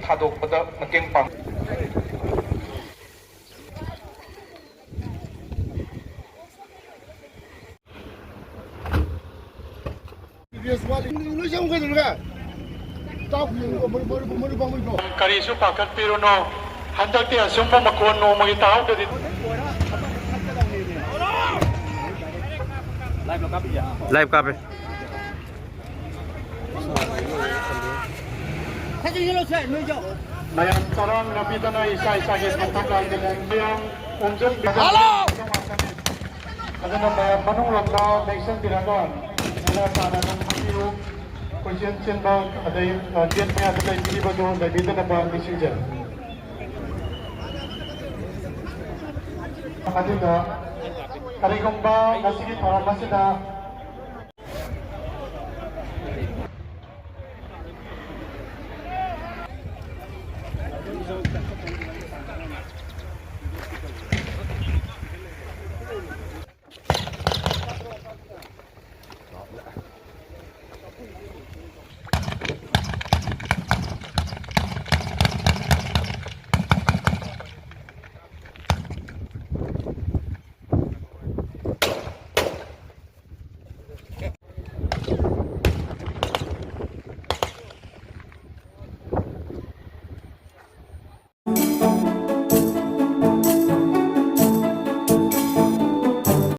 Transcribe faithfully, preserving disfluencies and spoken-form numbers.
ꯊꯥꯗꯣꯛꯄꯗ ꯃꯇꯦꯡ ꯄꯥꯡ꯫ ꯀꯔꯤꯁꯨ ꯄꯥꯈꯠꯄꯤꯔꯨꯅꯨ꯫ ꯍꯟꯗꯛꯇꯤ ꯑꯁꯨꯝꯕ ꯃꯈꯣꯟ ꯅꯣꯡꯃꯒꯤ ꯇꯥꯍꯧꯗ꯭ꯔꯗꯤ꯫ ꯂꯥꯏꯚ ꯀꯥꯞꯄꯦ꯫ ꯃꯌꯥꯝ ꯆꯔꯥꯡꯅꯕꯤꯗꯅ ꯏꯁꯥ ꯏꯁꯥꯒꯤ ꯄꯣꯠꯊꯣꯛ ꯂꯥꯡꯕꯤꯔꯦ꯫ ꯃꯌꯥꯝ ꯈꯣꯝꯖꯤꯟꯕꯤꯗꯅ ꯍꯜꯂꯣ! ꯑꯗꯨꯅ ꯃꯌꯥꯝ ꯃꯅꯨꯡ ꯂꯣꯝꯗ ꯂꯦꯡꯁꯤꯟꯕꯤꯔꯒ ꯅꯦꯅꯥ ꯇꯥꯅ ꯑꯗꯨꯝ ꯐꯝꯕꯤꯌꯨ꯫ ꯀꯣꯏꯆꯦꯟ ꯆꯦꯟꯕ ꯑꯗꯩ, ꯑ, ꯒꯦꯠ ꯃꯌꯥꯗ ꯂꯩꯕꯤꯔꯤꯕꯗꯨ ꯂꯩꯕꯤꯗꯅꯕ ꯅꯤꯡꯁꯤꯡꯖꯔꯤ꯫ ꯑꯗꯨꯒ ꯀꯔꯤꯒꯨꯝꯕ ꯉꯁꯤꯒꯤ ꯊꯧꯔꯝ ꯑꯁꯤꯗ